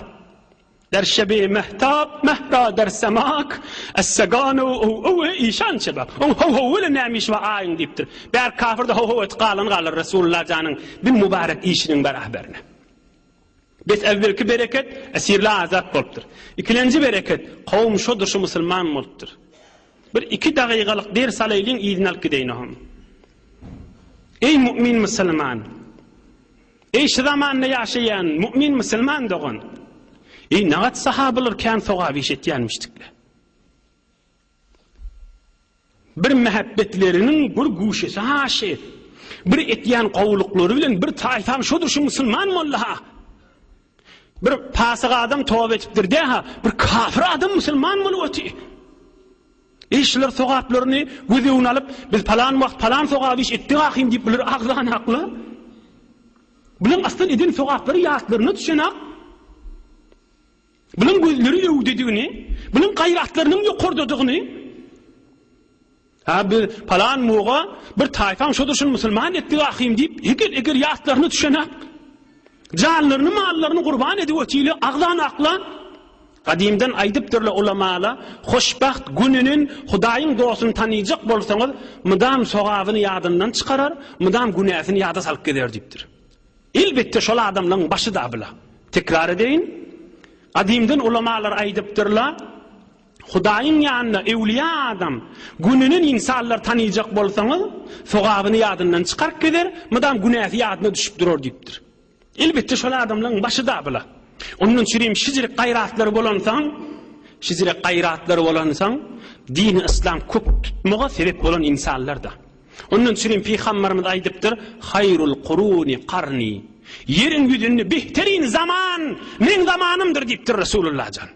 Der şebi mehtap mehra der semak es-seganu uw-uw işan çebak. Oň how-how bilen näme işi bar aýyň diýipdir. Bär kafir-de how-how etip galan galar Resulullah janyň bir mübarek işiniň beraberine. Bes äwwelki bereket esirler azat bolupdyr. Ikilenji bereket kowum şodur şu musulman bolupdyr. Bir iki dagygalyk ders alaýlyň yzyny alyp gideýin oham. Eý mu'min musulman! Eý şu zamanda ýaşaýan mu'min musulman dogan! Eý nagat sahabylar kän sogap iş etýänmişdikle. Bir mähebbetleriniň bir guşesi haşy, bir etýän gowulyklary bilen bir taýfam şodur şu musulman boldy-ha. Bir pasyk adam toba etipdir dä-ha, bir kafir adam musulman bolup oty. Eý şular sogaplaryny göz öňüne alyp, biz palan wagt palan sogap iş etdik ahym diýip bular agzanakla. Bulaň aslan eden sogaplary ýatlaryna düşenak. Bulaň gözleri öwdedigini, bulaň gaýratlarynyň ýokardadygyny, ha biz palan muga bir taýfaň şodur şuny musulman etdik ahym diýip, eger eger ýatlaryna düşenak, janlaryny mallaryny gurban edip otile agzan akla, gadymdan aýdypdyrlar ulamala, hoşbagt gününin Hudaýyň dostuny tanyjak bolsaňyz, mydam sogabyny ýadyndan çykarar, mydam günäsini ýada salyp gezer diýipdir. Elbetde şol adamlaň başy-da bula. Tekrar edeýin. Gadymdan ulamalar aýdypdyrlar, Hudaýyň ýanynda öwlüýä adam, gününin ynsanlar tanyjak bolsaňyz, sogabyny ýadyndan çykaryp gezer, mydam günäsi ýadyna düşüp durar diýipdir. Elbetde şol adamlaň başy-da bula. Ondan çürim şijirik gaýratlary bolansoň, şijirik gaýratlary bolansoň, dini yslam kök tutmaga sebep bolan ynsanlar-da. Ondan çürim Pygamberimiz aýdypdyr, Haýrul kuruni karni. Ýeriň ýüzünde behterin zaman meň zamanymdyr diýipdir Resulullah jan.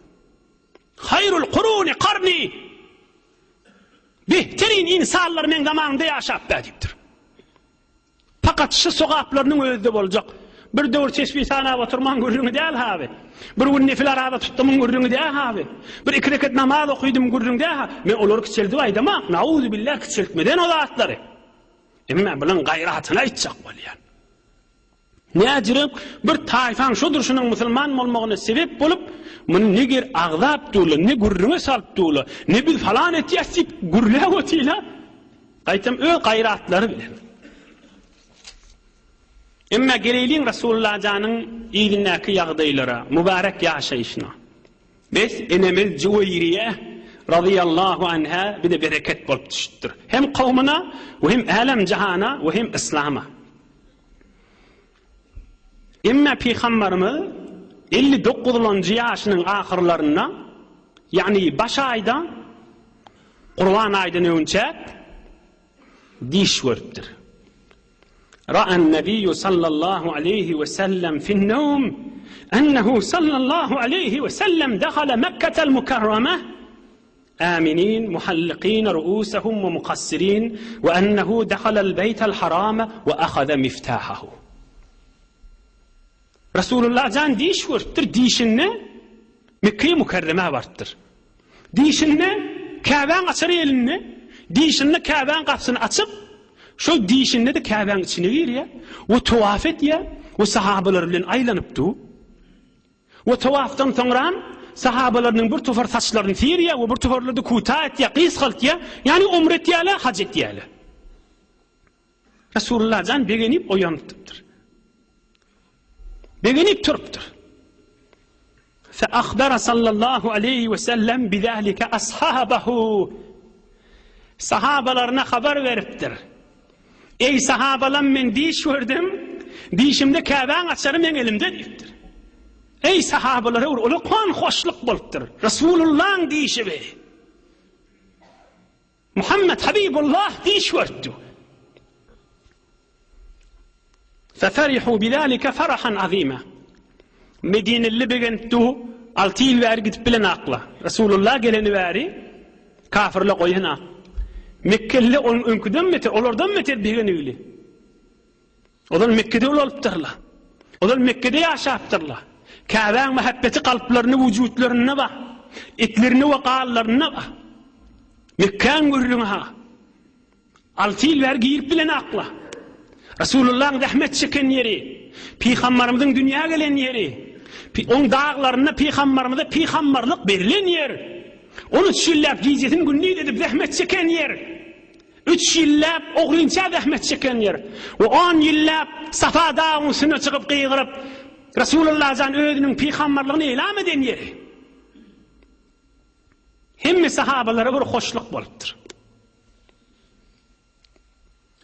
Haýrul kuruni karni. Behterin insanlar meň zamanymda ýaşapdy diýipdir. Fakat şu sogaplarynyň özde boljak. Bir döwür tesbih sanap oturmaň gürrüňi däl haby. Bir gün nefil araza tutdumyň gürrüňi däl haby. Bir iki reket namaz okydym gürrüň däl ha. Men olary kiçeldip aýdamak, nauzubillah kiçeltmeden o zatlary. Emma bulaň gaýratyny aýtjak bolýan. Näjirek bir taýfaň şu durşunyň musulman bolmagyna sebep bolup, muny ne ger agzap durlar, ne gürrüňe salyp durlar, ne biz falan etýäs diýip gürläp otyrlar. Gaýtam öz gaýratlary bilen. Emma geleýliň Rasulullah janyň yzyndaky ýagdaýlara, mübarek ýaşaýşyna. Bes enemiz Juweýriýe. razyýallahu anha bize bereket bolup düşüpdir. Hem kowmuna we hem älem-jahana we hem yslama. Emma Pygamberimiz 59-njy ýaşynyň ahyrlarynda, ýagny baş aýda Gurban aýdan öňçäk diş görüpdir. Ra'an Nebiýu sallallahu aleýhi we sellem fi'n-newm ennehu sallallahu aleýhi we sellem dehala Mekketel Mukerreme aminin muhallikin ru'usahum we mukassirin we ennehu dehalel beýtel harame we ahaze miftahahu. Resulullah jan diş görüpdir, dişinde Mekge-i Mükerremä barypdyr. Dişinde Käbäň açary elinde, dişinde Käbäň gapysyny açyp, şol dişinde-de Käbäň içine girýär we tawaf edýär we sahabalary bilen aýlanyp dur. We tawafdan soňram sahabalarynyň bir topar saçlaryny syrýar we bir toparlary-da kuta etýär, gysgaltýar, ýagny umre etýärler, haj etýärler. Resulullah jan begenip oýanypdyr. Begenip turupdyr. Fe ahbara sallallahu aleýhi we sellem bizalika ashabahu. Sahabalaryna habar beripdir. Eý sahabalam men diş gördüm. Dişimde Käbäň açary meň elimde diýipdir. Eý sahabalara bir uly hoşluk bolupdyr. Resulullahyň dişi be. Muhammet Habibullah diş görüpdi. Feferihu bizalike farahan azima. Medineli begenipdi, 6 ýyl bäri gidip bilen akla. Resulullah geleni bäri kafirle goýana. Mekkeli onuň öňküden beter, olardan beter begenigli. Ozal Mekgede ulalypdyrlar. Ozal Mekgede ýaşapdyrlar. Käbäň mähebbeti kalplarynda, wujutlarynda bar. Etlerinde we ganlarynda bar. Mekgäň gürrüňi-ha. Alty ýyl bäri girip bilenaklar. Resulullahyň zähmet çeken ýeri, Pygambarymyzyň dünýä gelen ýeri, oň daglarynda Pygambarymyza pygambarlyk berlen ýer. 13 ýyllap gijesini gündiz edip zähmet çeken ýer. Üç ýylläp ogrynça zähmet çeken ýer we on ýylläp Safa dagyň üstüne çykyp gygyryp, Resulullah jan özüniň pygamberligini elam eden ýeri. Hemme sahabalara bir hoşluk bolupdyr.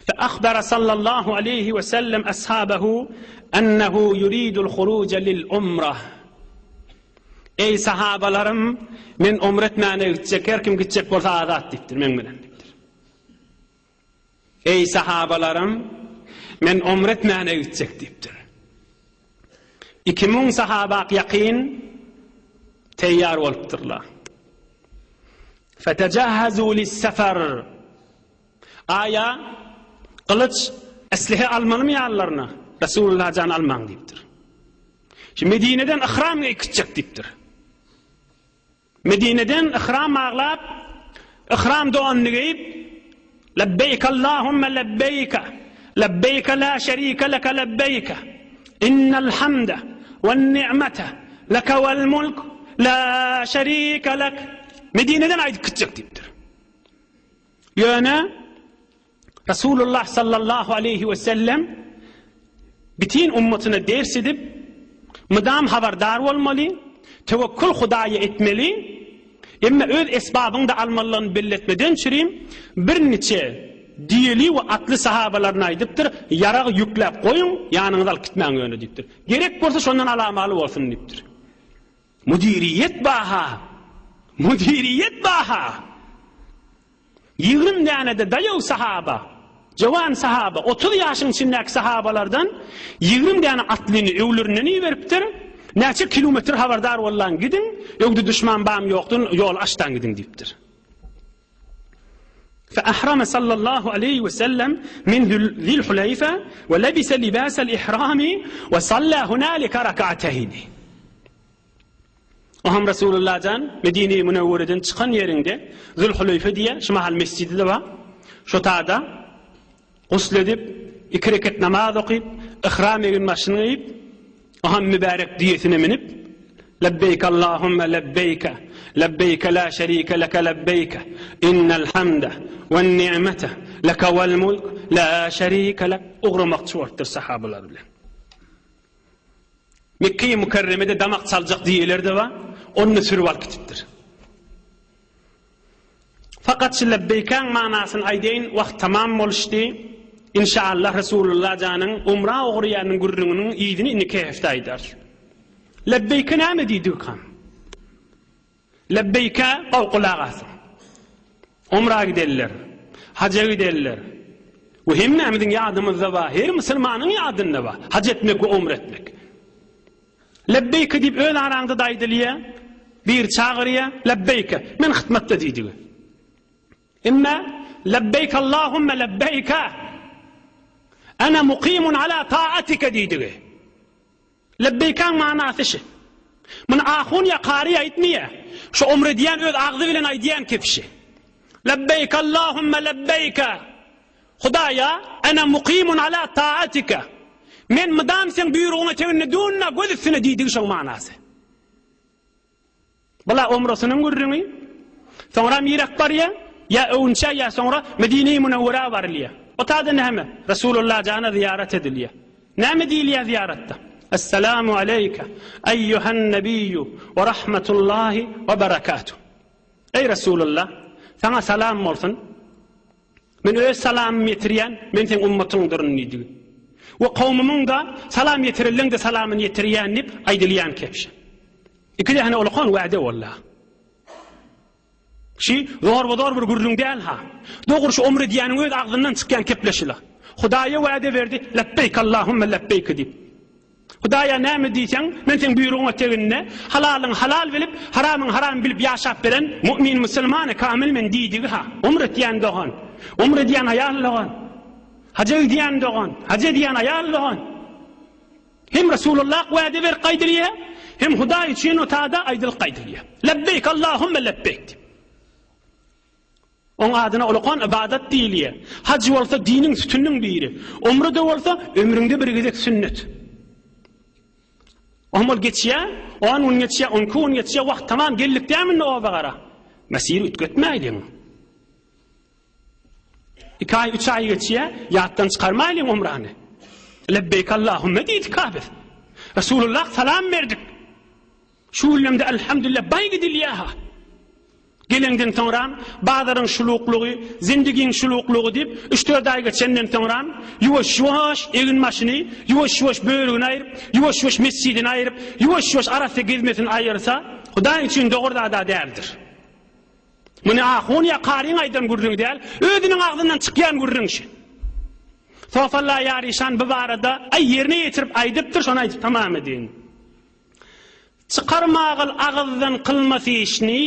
Fe ahbara sallallahu aleyhi ve sellem ashabahu ennehu yuridul huruca lil umrah. Eý sahabalarym, men umre etmäne gitjek, her kim gitjek bolsa azat diýipdir, meň bilen diýipdir. Eý sahabalarym, men umre etmäne gitjek diýipdir. 2000 sahabak ýakyn teýýar bolupdyrlar. Fetejahhazu lis-safar. Aýa gylyç, eslihe almalymy ýanlaryna? Resulullah jan almaň diýipdir. Şu Medineden ihram geýip gitjek diýipdir. Medineden ihram baglap, ihram donuny geýip, Labbeýk Allahumma labbeýk, labbeýk la şerike leke labbeýk. Innal hamda wen ni'mete leke vel mulk la şerike lek. Medineden aýdyp gitjek diýipdir. Ýöne Resulullah sallallahu aleýhi we sellem bitin ummatyna ders edip, mydam habardar bolmaly, tewekkül Hudaýa etmeli, emma öz esbabyňy-da almalydygyny belletmeden çürim, birniçe düýeli we atly sahabalaryna aýdypdyr, ýaragy ýükläp goýuň, ýanyňyza alyp gitmäň ýöne diýipdir. Gerek bolsa şondan alamaly bolsun diýipdir. Müdiriýet baha! Müdiriýet baha! 20 däne-de daýaw sahaba, jowan sahaba, 30 ýaşyň içindäki sahabalardan 20 däne atlyny öwlerinden iberipdir. Näçe kilometr habardar bollaň gidiň, öňde duşman bam ýokdun, ýol açdan gidiň diýipdir. Fe ahrama sallallahu aleýhi we sellem min Zilhuleýfe we lebise libasel ihrami we salla hunalika rak'ateyni. Oham Resulullah jan Medine-i Münewwereden çykan ýerinde Zülhüleýfe diýe şu mahal mesjidi-de bar. Şo tada gusl edip, iki reket namaz okyp, ihram eginbaşyny geýip, oham mübärek düýesine münüp, Lebbeýk Allahumma lebbeýk, lebbeýk la şerike leke lebbeýk, innel hamde wen ni'mete leke vel mulk la şerike lek ugramakçy bolupdyr sahabalar bilen. Mekge-i Mükerremede damak çaljak diýeler-de bar, ony-da sürüp alyp gitipdir. Fakat şu lebbeýkäň manasyny aýdaýyn, wagt tamam boluşdy. Inşaallah Resulullah janyň umra ugraýanyň gürrüňiniň yzyny indiki hepde aýdarys. Lebbeýke näme diýdigikam? Lebbeýke gowy gulak asyň. Umra gidenler, haja gidenler we hemmämiziň ýadymyzda bar, her musulmanyň ýadynda bar, haj etmek we umra etmek. Lebbeýke diýip öz araňda-da aýdylýar, biri çagyrýar, Lebbeýke, men hytmatda diýdigi. Emme Lebbeýk Allahümme lebbeýke, ene mukimun ala taatike diýdigi. Lebbeýkäň manasy şi. Muny ahun ýa kary aýtmaýar. Şu umre edýän öz agzy bilen aýdýan kişi. Lebbeýk Allahümme lebbeýke. Hudaýa, ene mukimun ala taatike. Men mydam seň buýrugyň eteginde dun-da göz üstüne diýdigi şoň manasy. Bula umrasynyň gürrüňi. Soňram Yrak barýa, ýa öwünçä ýa soňra Medine-i Münewwerä barylýa. O taýda näme? Resulullah jana zyýarat edilýä. Näme diýilýä zyýaratda? Essalamu aleýke, eýýuhen nebiyyu we rahmetullahi we berekatuh. Eý Resulullah, saňa salam bolsun. Men öz salamymy ýetirýän, men seň ummatyňdyryn diýdigi. We kowmumyň-da salam ýetirenleň-de salamyny ýetirýän diýip aýdylýan kebşe. Iki däne ulakan wade boldy. Şi zorba-zor bir gürrüň däl-ha. Dogry şu omre diýýäniň öz agzyndan çykýan kepleşila. Hudaýa wade berdi, Lebbeýk Allahümme lebbeýk diýip. Hudaýa näme diýseň, men seň buýrugyň eteginde, halalyň halal bilip, haramyň haram bilip ýaşap beren mu'min musulmany kamil men diýdigi-ha. Omre etýän dogan, omre edýän aýal dogan, haja gidýän dogan, haj edýän aýal dogan. Hem Resulullah wade berip gaýdylýar, hem Hudaý üçin o tada aýdylyp gaýdylýar. Lebbeýk Allahümme lebbeýk diýip. Oň adyna ulakan ybadat diýilýär. Haj bolsa diniň sütüniniň biri. Umra-da bolsa ömrüňde bir gezek sünnet. Oňam ol geçýär, on gün geçýär, on iki gün geçýär, wagt tamam geldik dämi indi oba gara. Mesiri üýtgetmäýliň. Iki aý, üç aý geçýär, ýatdan çykarmaýlyň umrany. Lebbeýk Allahümme diýdik-ha biz. Resulullah salam berdik. Şu günlemde elhamdülillah baý gidilýär-ha. Geleňden soňram bazaryň şuluklygy, zindigiň şuluklygy diýip, üç-dört aý geçenden soňram ýuwaş-ýuwaş egin-başyny, ýuwaş-ýuwaş börügini aýryp, ýuwaş-ýuwaş mesjidini aýryp, ýuwaş-ýuwaş arassa gezmesini aýyrsa, Hudaý üçin dogry zad-a däldir. Muny ahun ýa karyň aýdan gürrüňi däl, özüniň agzyndan çykýan gürrüň şi. Sofalla Ýaryşan bu barada aý ýerine ýetirip aýdypdyr, şony aýdyp tamam edeýin. Çykarmagyl agyzdan kylmas işni,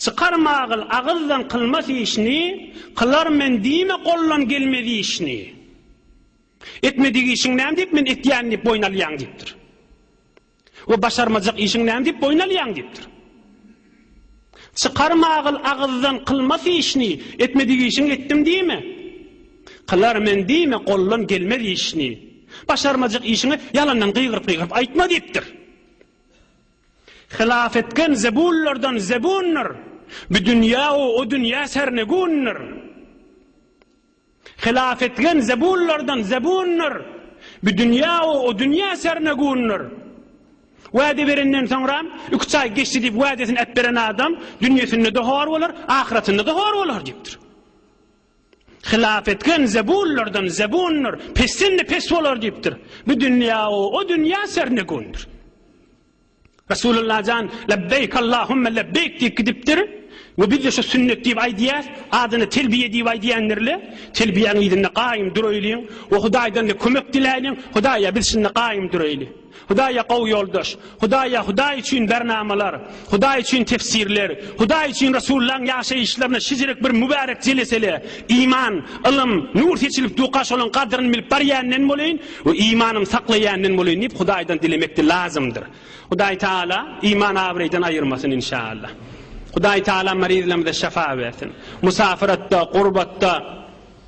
Çykarmagyl agyzdan kylmas işni, Kylar men diýme goldan gelmez işni. Etmedik işiň näme diýip men etýän diýip boýun alýaň diýipdir. We başarmajak işiň näme diýip boýun alýaň diýipdir. Çykarmagyl agyzdan kylmas işni, Etmedik işiň etdim diýme. Kylar men diýme goldan gelmez işni. Başarmajak işiňi ýalandan gygyryp-gygyryp aýtma diýipdir. Hylaf etgen zebunlardan zebundyr. Bu dünýä-u o dünýä sernegundyr. Hylaf etgen zebunlardan zebundyr. Bu dünýä-u o dünýä sernegundyr. Wade berenden soňra üç aý geçdi diýip wadesini äpberen adam dünýesinde-de hor bolar, ahyretinde-de hor bolar diýipdir. Hylaf etgen zebunlardan zebundyr, pesden-de pes bolar diýipdir. Bu dünýä-u o dünýä sernegundyr. Resulullah jan Lebbeýk Allahümme lebbeýk diýip gidipdir we biz-de şu sünnet diýip aýdýas, adyna telbiýe diýip aýdýandirle, telbiýäň yzynda gaýym duraýlyň we Hudaýdan-da kömek diläýliň, Hudaýa biz şunda gaýym duraýly. Hudaýa gowy ýoldaş, Hudaýa Hudaý üçin bernamalar, Hudaý üçin tefsirler, Hudaý üçin Resulullahyň ýaşaýyşlaryna şijirek bir mübärek jelesele, iman, ylym, nur seçilip duka şolaň gadryny bilip barýandan bolaýyn we imanym saklaýandan bolaýyn diýip Hudaýdan dilemekde lazymdyr. Hudaý Taala iman abraýdan aýyrmasyn inşallah. Hudaý Taala marizlerimize şefa bersin. Musafiratda, gurbatda,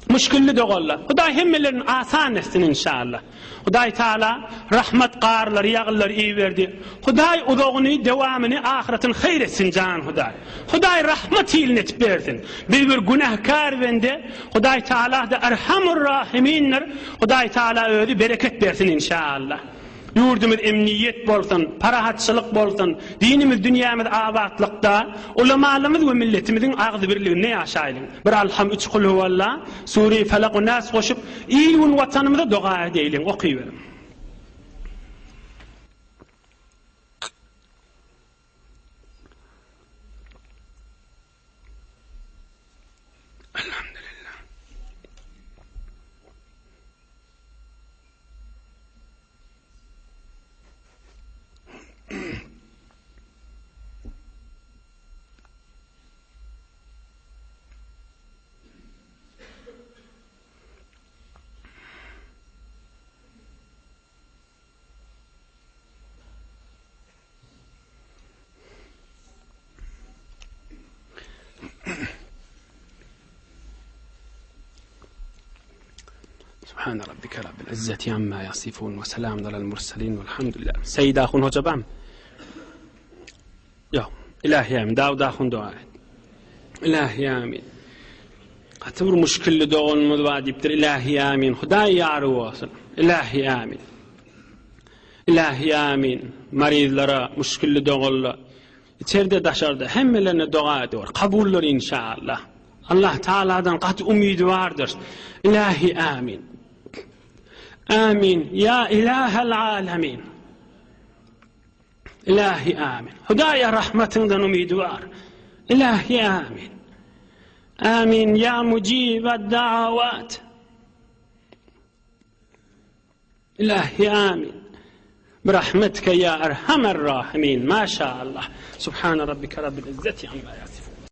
Muşkilli doganlar. Hudaý hemmelerini asan etsin inşallah. Hudaý Taala rahmat garlary ýagyllary iberdi. Hudaý uzagyny dewamyny ahyretini haýyr etsin jan Hudaý. Hudaý rahmat hilini etip bersin. Biz bir günäkär bende Hudaý Taala da Erhamur Rahimindir. Hudaý Taala özi bereket bersin inşallah. Ýurdumyz emniýet bolsun, parahatçylyk bolsun, dinimiz, dünýämiz abatlykda, ulamalymyz we milletimiziň agzybirliginde ýaşaýlyň. Bir Alham, üç Kulhuwalla, Sure-i Felak we Nas goşup, il-gün Watanymyza doga edeýliň, okyberiň. Elhamdülillah. Subhane rabbike rabbil izzeti amma yasifun we selamun alel murselin velhamdülillah. Seýid ahun hoja bam. Ýok. Ilahi amin. Dawud ahun doga et. Ilahi amin. Gaty bir muşkilli doganymyz bar diýipdir. Ilahi amin. Hudaý ýary bolsun. Ilahi amin. Ilahi amin. Marizlara, muşkilli doganlara, içerde daşarda hemmelerine doga ediyor. Kabullar inşallah. Allah Taala'dan gaty umydy bardyr. Ilahi amin. Amin. Ya ilahel alemin. Ilahi amin. Hudaýa rahmatyňdan umydy bar. Ilahi amin. Amin ya mujibad da'awat. Ilahi amin. Birahmetike ya erhamer rahimin. Maşallah. Subhane rabbike rabbil izzeti amma yasifun.